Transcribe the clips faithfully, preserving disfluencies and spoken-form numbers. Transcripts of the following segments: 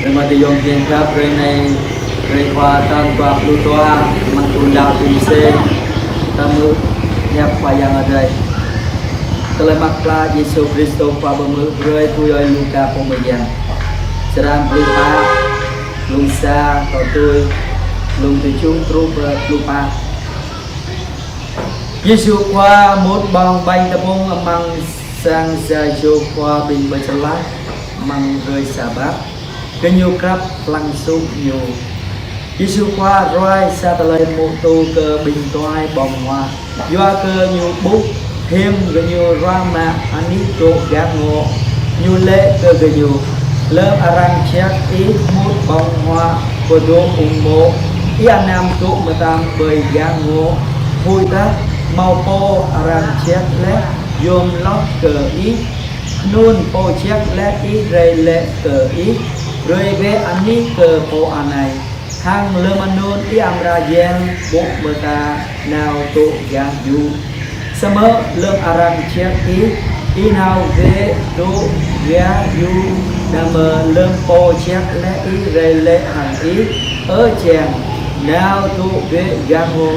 Rơma tơyŏng kiăng khăp, hrơi anai, hrơi Khua tal dua pluh dua, amăng thun đăo thun C, ta hmư̆ hiăp Khua Yang Adai. Tơlơi mơak klă Yêsu Krist Khua pơhmư̆ brơi tui ơi Luka pô mơyang. Črăn pluh pă, glông sa, tơdơi, glông tơjuh truh pơ pluh pă. Yêsu Khua mŭt ƀơ̆ng ƀañ tơpŭng amăng sang sa čô khua ƀing Pơčơlah amăng hrơi Sabat, gơñu krăp lăng sŭk Ñu. Yêsu Khua ruai sa tơlơi pơhmutu kơ ƀing tuai ƀơ̆ng huă, yua kơ Ñu ƀuh hiư̆m gơñu ruah mă anih dŏ gah ngŏ. Ñu laĭ kơ gơñu: Lơm arăng ček ih mŭt ƀơ̆ng huă pơ dŏ ung mô̆, ih anăm dŏ mơtam ƀơi gah ngŏ. Huĭ tah, hmâo pô arăng ček laih yom hloh kơ ih. Anŭn pô ček laih ih rai laĭ kơ ih: Brơi bĕ anih kơ pô anai. Hăng lơm anŭn ih amra jing ƀô̆ mơta nao dŏ gah Ñu. Samơ̆ lơm arăng ček ih, ih nao bĕ dŏ gah Ñu, đah mơ̆ lơm pô ček laih ih rai laĭ hăng ih: Ơ čeng, nao dŏ bĕ gah ngŏ.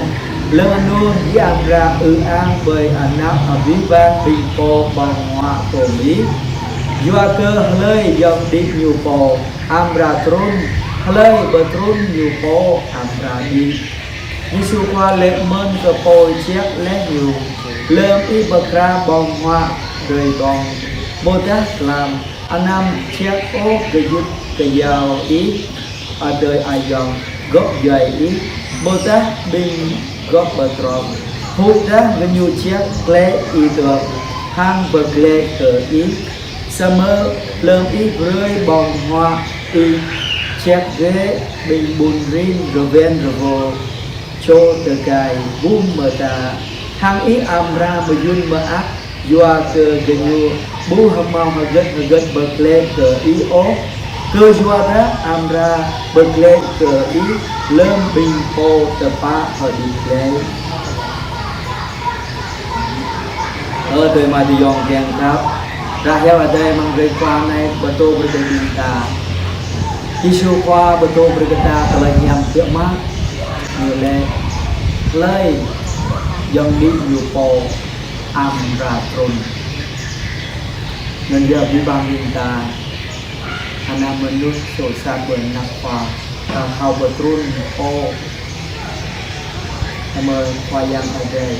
Lơm anŭn ih amra ư ang ƀơi anăp abih bang ƀing pô ƀơ̆ng huă tôm ih. Yua kơ hlơi yŏng đĭ ñu pô, amra trŭn, hlơi pơtrŭn ñu pô, amra đĭ. Yêsu Khua laĭ mơ̆n kơ pô ček laih Ñu: Lơm ih pơkra ƀơ̆ng huă hrơi dơ̆ng, ƀôdah tlam, anăm ček ôh gơyut gơyâo ih, adơi ayŏng, gŏp djuai ih, ƀôdah ƀing gŏp pơtrŏng. Huĭ tah gơñu ček glaĭ ih dơ̆ng, hăng pơglaĭ kơ ih. Samơ̆ lơm ih brơi ƀơ̆ng huă, ih ček glaĭ ƀing ƀun rin rơwen rơwo, čô tơkai, bum mơta, hăng ih amra mơyŭn mơak, yua kơ gơñu ƀu hơmâo hơgĕt hơgĕt pơglaĭ kơ ih ôh. Kơyua dah amra pơglaĭ kơ ih lơm ƀing pô tơpă hơdip glaĭ. Ơ adơi amai ayŏng kiăng khăp, ră hiăp Adai amăng hrơi Khua anai pơtô brơi kơ ƀing ta. Yêsu Khua pơtô brơi kơ ta tơlơi hiam biă mă, Ñu laĭ: Hlơi yŏng đĭ ñu pô, amra trŭn. Anŭn yơh abih bang ƀing ta, ană mơnuih soh sat ƀơi anăp Khua, ta thâo pơtrŭn pô, đah mơ̆ Khua Yang Adai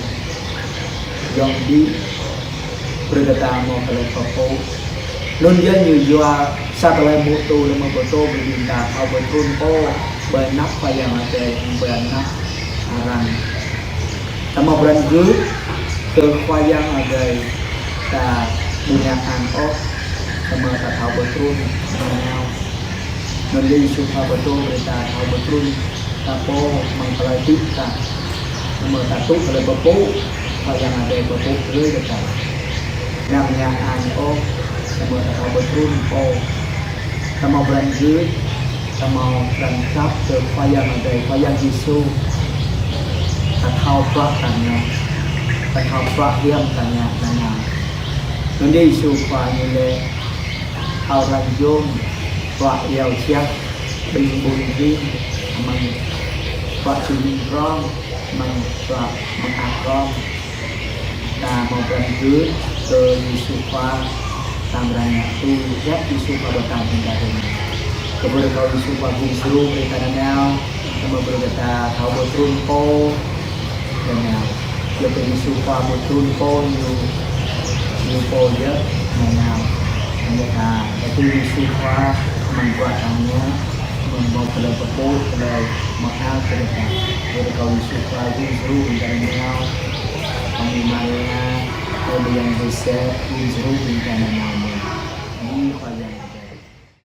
yŏng đĭ brơi kơ ta hmâo tơlơi pơpŭ. Anŭn yơh Ñu yua sa tơlơi pơhmutu đah mơ̆ pơtô brơi ƀing ta thâo pơtrŭn pô ƀơi anăp Khua Yang Adai, ƀơi anăp arăng. Ta hmâo pran gưt kơ Khua Yang Adai, ta ƀu ngă ang ôh, samơ̆ ta thâo pơtrŭn nanao. Anŭn yơh Yêsu Khua pơtô brơi ta thâo pơtrŭn ta pô amăng tơlơi đĭ ta. Đah mơ̆ ta tŭ tơlơi pơpŭ, Khua Yang Adai pơpŭ brơi kơ ta. Anăm ngă ang ôh, đah mơ̆ ta thâo pơtrŭn pô. Ta hmâo pran gưt, ta hmâo pran khăp kơ Khua Yang Adai, Khua Yang Yêsu. Ta thâo bruă ta ngă, ta thâo bruă hiam ta ngă nanao. Anŭn yơh Yêsu Khua Ñu laĭ: Thâo răng jum bruă iâu jak ƀing ƀun rin, amăng bruă čơdơ̆ng rong, amăng bruă mơak rong. Ta hmâo pran gưt kơ Yêsu Khua, ta amra ngă tui hiăp Yêsu Khua pơtă ƀing ta rĭm. Kơ brơi kơ Yêsu Khua gum djru brơi ta nanao, đah mơ̆ brơi kơ ta thâo pơtrŭn pô nanao. Yua kơ Yêsu Khua pơtrŭn pô Ñu, Ñu pô yơh nanao. Anŭn yơh ta, ta tui Yêsu Khua amăng bruă ta ngă, amăng hmâo tơlơi pơpŭ, tơlơi mơak brơi ta. Brơi kơ Yêsu Khua gum djru brơi ta nanao. Ơi Maria, ơi Yang Yôsep, gum djru brơi ta nanao mơ̆n. Bơni Khua Yang.